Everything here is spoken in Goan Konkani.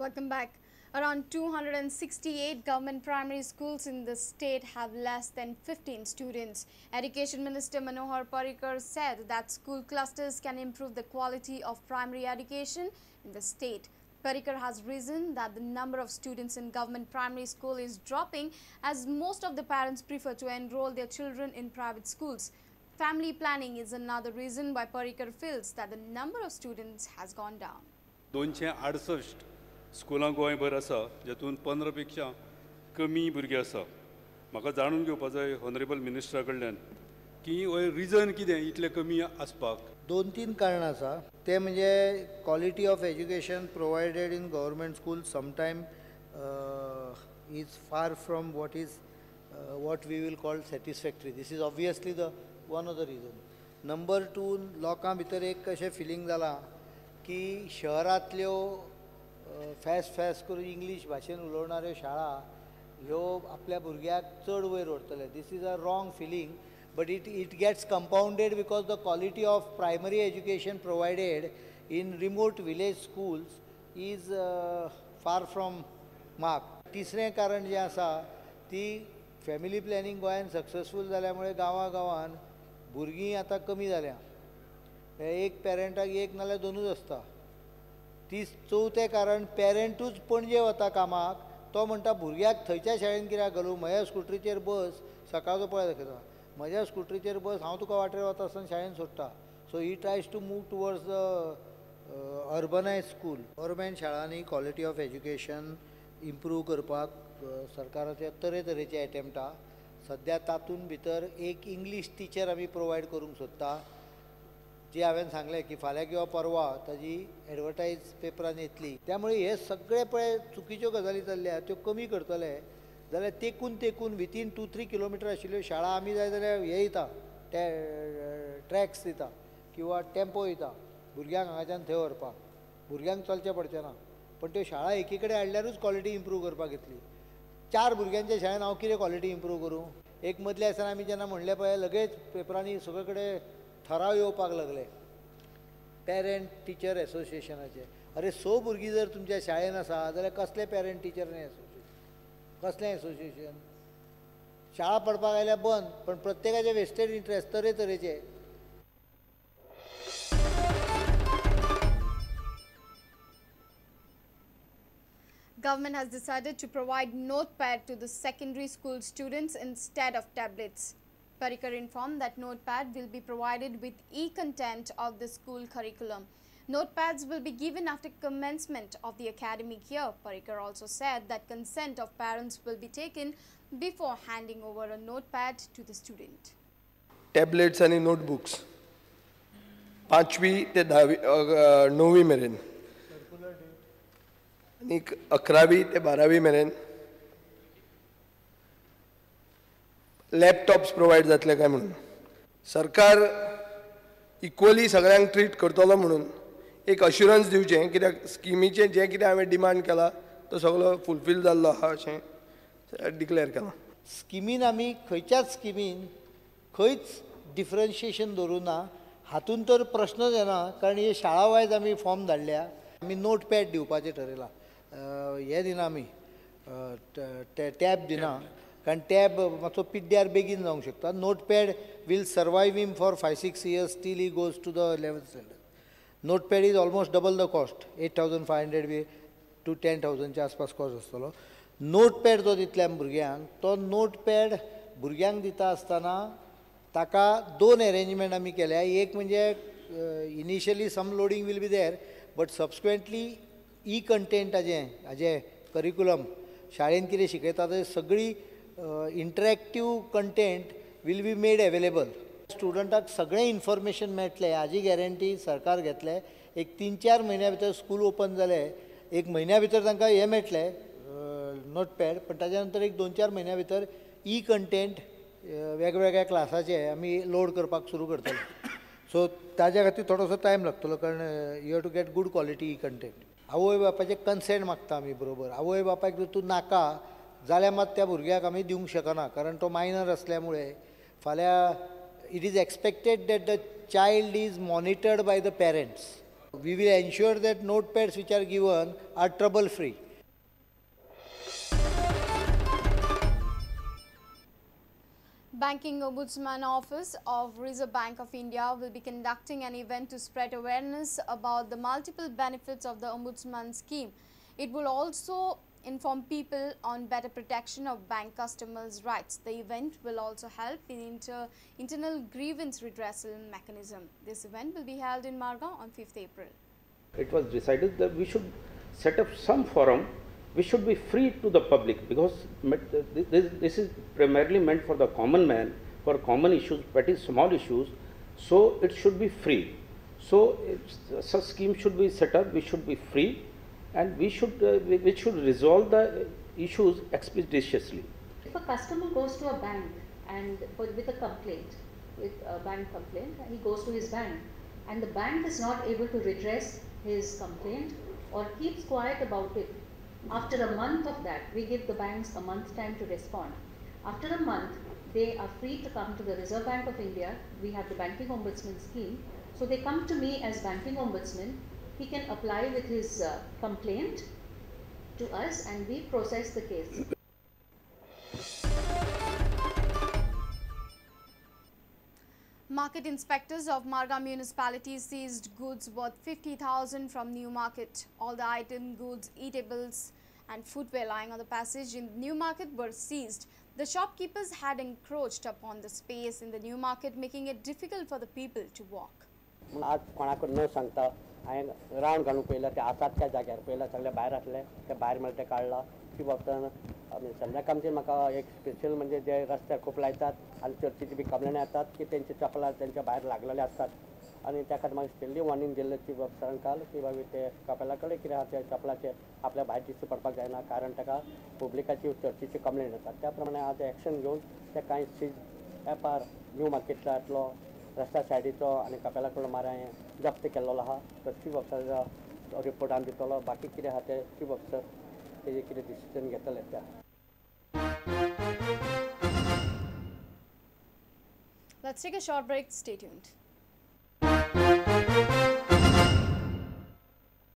Welcome back. Around 268 government primary schools in the state have less than 15 students. Education Minister Manohar Parrikar said that school clusters can improve the quality of primary education in the state. Parrikar has reasoned that the number of students in government primary school is dropping as most of the parents prefer to enroll their children in private schools. Family planning is another reason why Parrikar feels that the number of students has gone down. 268 स्कुलां गोंयभर आसा जातूंत 15 पेक्षा कमी भुरगीं आसा. म्हाका जाणून घेवपा जाय ऑनरेबल मिनिस्टरा कडल्यान की रिजन कितें इतलें कमी आसपाक. 2-3 कारणां आसा. ते म्हणजे quality of education provided in government school sometime is far from what is what we will call satisfactory. This is obviously the one of the reason. Number 2, लोकां भितर एक अशें फिलींग जालां की शहरांतल्यो फॅस्ट फॅस्ट करून इंग्लीश भाशेन उलोवणाऱ्यो शाळा ह्यो आपल्या भुरग्याक चड वयर व्हरतले. This is a wrong feeling, but it gets compounded because the quality of primary education provided in remote village schools is far from mark. तिसरें कारण जें आसा ती फॅमिली प्लॅनिंग गोंयान सक्सेसफूल जाल्या मुळे गांवां गांवान भुरगीं आतां कमी जाल्या. एक पेरंटाक एक नाल्यार दोनूच आसता. ती चवथें कारण, पेरंटूच पणजे वता कामाक, तो म्हणटा भुरग्याक थंयच्या शाळेन कित्याक घालूं, म्हज्या स्कुटरीचेर बस, सकाळचो पळय दाखयता, म्हज्या स्कुटरीचेर बस, हांव तुका वाटेर वता आसतना शाळेन सोडटा. So he tries to move towards the urbanise school. Government शाळांनी क्वॉलिटी ऑफ एज्युकेशन इम्प्रूव करपाक सरकाराचे तरेतरेचे एटेम्प्ट आसा. सद्या तातूंत भितर एक इंग्लीश टिचर आमी प्रोवायड करूंक सोदता, जी हांवें सांगलें की फाल्यां किंवा परवा ताजी एडवर्टायज पेपरान येतली. त्यामुळे हे सगळे पळय चुकीच्यो गजाली चल्ल्या त्यो कमी करतले जाल्यार तेकून तेकून विथीन 2-3 किलोमिटर आशिल्ल्यो शाळा आमी जाय जाल्यार हे दिता, ट्रॅक्स दिता किंवा टेम्पो दिता भुरग्यांक हांगाच्यान थंय व्हरपाक. भुरग्यांक चलचें पडचें ना, पण त्यो शाळा एकी कडेन हाडल्यारूच क्वॉलिटी इम्प्रूव करपाक येतली. 4 भुरग्यांच्या शाळेन हांव कितें क्वॉलिटी इम्प्रूव करूं? एक मदल्या दिसांनी आमी जेन्ना म्हणलें पळय लगेच पेपरांनी सगळे कडेन ठराव येवपाक लागले पेरंट टिचर एसोसिएशनाचे. अरे 100 भुरगीं जर तुमच्या शाळेन आसा जाल्यार कसलें पेरंट टिचर एसोसिएशन, कसलें एसोसिएशन? शाळा पडपाक आयल्या बंद, पण प्रत्येकाचे वेस्टेड इंट्रस्ट तरेतरेचे. Government has decided to provide notepad to the secondary school students instead of tablets. Parrikar informed that notepad will be provided with e-content of the school curriculum. Notepads will be given after commencement of the academic year. Parrikar also said that consent of parents will be taken before handing over a notepad to the student. Tablets and notebooks. 5वी ते 10वी 9वी मेरेन आनी 11वी ते 12वी मेरेन लॅपटॉप्स प्रोवायड जातले काय म्हणून. सरकार इक्वली सगळ्यांक ट्रीट करतलो म्हणून एक अश्युरन्स दिवचें, कित्याक स्किमीचें जें कितें हांवें डिमांड केला तो सगळो फुलफील जाल्लो आहा अशें डिक्लेअर केलां. स्किमीन आमी खंयच्याच स्किमीन खंयच डिफरन्शिएशन दवरूं ना, हातून तर प्रश्नच येना, कारण हे शाळा वायज आमी फॉर्म धाडल्या. आमी नोटपॅड दिवपाचें ठरयलां, हें दिना आमी, टॅब दिना, कारण टॅब मातसो पिड्ड्यार बेगीन जावंक शकता. Notepad will survive him for 5-6 years till he goes to the 11th standard. Notepad is almost double the cost, 8,500 B to 10,000च्या आसपास कॉस्ट आसतलो. नोटपॅड जो दितले आमी भुरग्यांक, तो नोटपॅड भुरग्यांक दिता आसतना ताका 2 एरेंजमेंट आमी केल्या. एक म्हणजे initially some loading will be there, but subsequently e content हाजें करिकुलम शाळेन कितें शिकयता ते सगळी interactive content will be made available. स्टुडंटाक सगळें इन्फॉर्मेशन मेळटलें हाजी गॅरंटी सरकार घेतलें. एक 3-4 म्हयन्या भितर स्कूल ओपन जालें, एक म्हयन्या भितर तांकां हें मेळटलें नोटपॅड, पण ताच्या नंतर एक 2-4 म्हयन्या भितर ई कंटेंट वेगवेगळ्या क्लासाचे आमी लोड करपाक सुरू करतले. सो ताज्या खातीर थोडोसो टायम लागतलो, कारण you have to get good quality e content. आवय बापायचें कन्सेंट मागता आमी बरोबर. आवय बापायक जर तूं नाका जाल्यार मात त्या भुरग्याक आमी दिवंक शकना, कारण तो मायनर आसल्या मुळे फाल्यां it is expected that the child is monitored by the parents. We will ensure that notepads which are given are trouble free. Banking Ombudsman Office of Reserve Bank of India will be conducting an event to spread awareness about the multiple benefits of the Ombudsman scheme. It will also inform people on better protection of bank customers' rights. The event will also help in internal grievance redressal mechanism. This event will be held in Margao on 5th April. It was decided that we should set up some forum which should be free to the public, because this is primarily meant for the common man, for common issues, petty small issues, so it should be free. So such scheme should be set up, which should be free, and we should which should resolve the issues expeditiously. If a customer goes to a bank and with a complaint, with a bank complaint, he goes to his bank and the bank is not able to redress his complaint or keeps quiet about it. After a month of that, we give the banks a month time to respond. After a month, they are free to come to the Reserve Bank of India. We have the Banking Ombudsman scheme. So they come to me as Banking Ombudsman. He can apply with his complaint to us and we process the case. Market inspectors of Margao municipality seized goods worth 50,000 from New Market. All the item, goods, eatables and footwear lying on the passage in New Market were seized. The shopkeepers had encroached upon the space in the New Market, making it difficult for the people to walk. आज कोणाक न सांगता हांवें राउंड घालूंक पळयलें, ते आसात त्या जाग्यार पयलें सगळें भायर आसलें, ते भायर म्हणल्यार ते काडलां. ती बाबतीन संध्या कामतीन म्हाका एक स्पेशल म्हणजे जे रस्त्यार खूब लायतात आनी चर्चीची बी कंप्लेन येतात की तेंचे चपलां तेंच्या भायर लागलेले आसतात आनी त्या खातीर म्हाका स्पेशली वॉर्निंग दिल्लें चीफ ऑफिसरान काल की बाबा ते कपेला कडेन कितें आहा ते चपलाचे आपल्या भायर दिश्टी पडपाक जायना, कारण ताका पब्लिकाची चर्चीची कंप्लेन येतात. त्या प्रमाणे हांव एक्शन घेवन ते कांय सीज वेपार न्यू मार्केटांतलो रस्त्या सायडीचो आनी कपेला कडलो मार हांवें जप्त केल्लो आहा. तो चीफ ऑफिसराचो रिपोर्ट आमी दितलो, बाकी कितें आहा ते चीफ ऑफिसर तेजे कितें डिसिजन घेतले त्या. Let's take a short break. Stay tuned.